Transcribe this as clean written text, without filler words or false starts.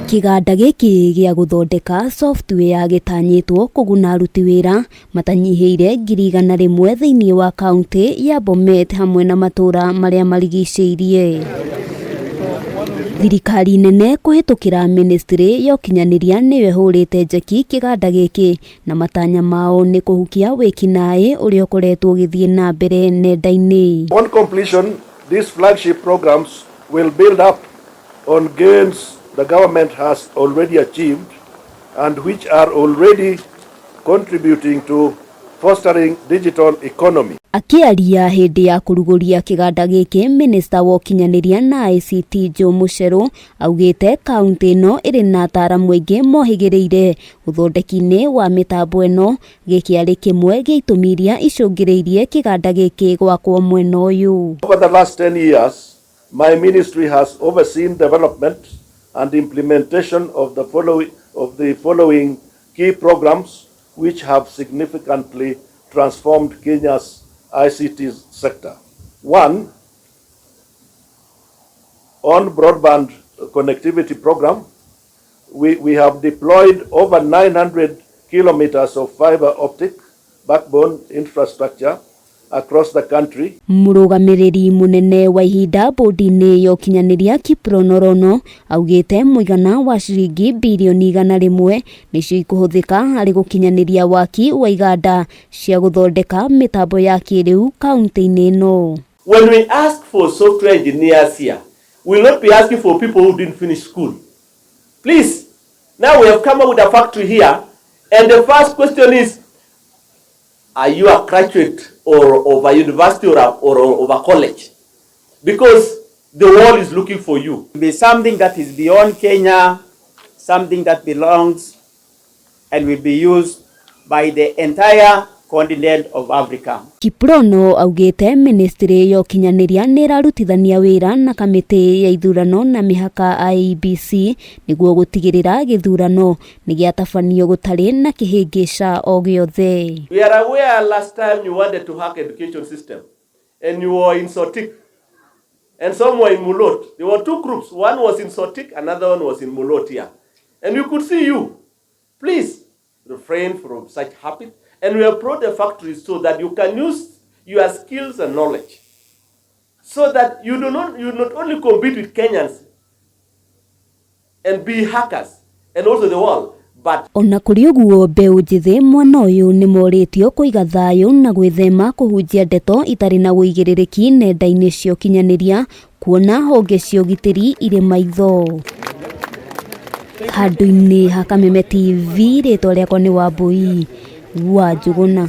Kĩganda gĩkĩ gĩa gũthondeka software gĩtanyĩtwo kũguna aruti wĩra matanyihĩire 100,000 thĩinĩ wa kaunti ya Bomet hamwe na matũra marĩa marigicĩirie. Thirikari nene kũhĩtũkĩra ministry ya ũkinyanĩria nĩyo ĩhũrĩte njeki kĩganda gĩkĩ na matanya mao nĩ kũhukia wĩkinaĩ ũrĩa ũkoretwo ũgĩthiĩ na mbere nenda-inĩ. On completion, these flagship programs will build up on gains the government has already achieved and which are already contributing to fostering digital economy. Akĩaria hĩndĩ ya kũrugũria kĩganda gĩkĩ, minista wa ũkinyanĩria na ICT Joe Mucheru augĩte kaunti ĩno ĩrĩ na ataaramu aingĩ mohĩgĩrĩire ũthondeki-inĩ wa mĩtambo ĩno. Gĩkĩ arĩ kĩmwe gĩa itũmi iria icũngĩrĩirie kĩganda gĩkĩ gwakwo mwena ũyũ. Over the last 10 years, my ministry has overseen development and implementation of the following key programs which have significantly transformed Kenya's ICT sector. One, on broadband connectivity program, we have deployed over 900 kilometers of fiber optic backbone infrastructure across the country. Mũrũgamĩrĩri mũnene wa ihinda bũndi-inĩ ya ũkinyanĩria Kiprono Rono augĩte mũigana wa ciringi birioni 100 nĩcio ikũhũthĩka harĩ gũkinyanĩria waki wa iganda cia gũthondeka mĩtambo ya kĩrĩu kaunti-inĩ ĩno. When we ask for software engineers here, we will not be asking for people who didn't finish school. Please, now we have come up with a factory here, and the first question is, are you a graduate or of a university or of a college? Because the world is looking for you. Be something that is beyond Kenya, something that belongs and will be used by the entire continent of Africa. Kiprono augĩte ministry ya ũkinyanĩria nĩ ĩrarutithania wĩra na kamĩtĩ ya ithurano na mĩhaka IEBC nĩguo gũtigĩrĩra gĩthurano nĩ gĩatabanio gũtarĩ na kĩhĩngĩca o gĩothe. We are aware last time you wanted to hack education system and you were in Sotik and some were in Mulot. There were two groups. One was in Sotik, another one was in Mulot here. And we could see you. Please refrain from such habit. And we have brought the factories so that you can use your skills and knowledge so that you not only compete with Kenyans and be hackers and also the world, but Ona kũrĩ ũguo, mbeũ njĩthĩ mwena ũyũ nĩ morĩtio kũiga thayũ na gwĩthema kũhunjia ndeto itarĩ na ũigĩrĩrĩki nenda-inĩ cia ũkinyanĩria kuona honge cia ũgitĩri irĩ maitho. Handũ-inĩ ha Kameme TV, rĩtwa rĩakwa nĩ Wambui wa Njũgũna.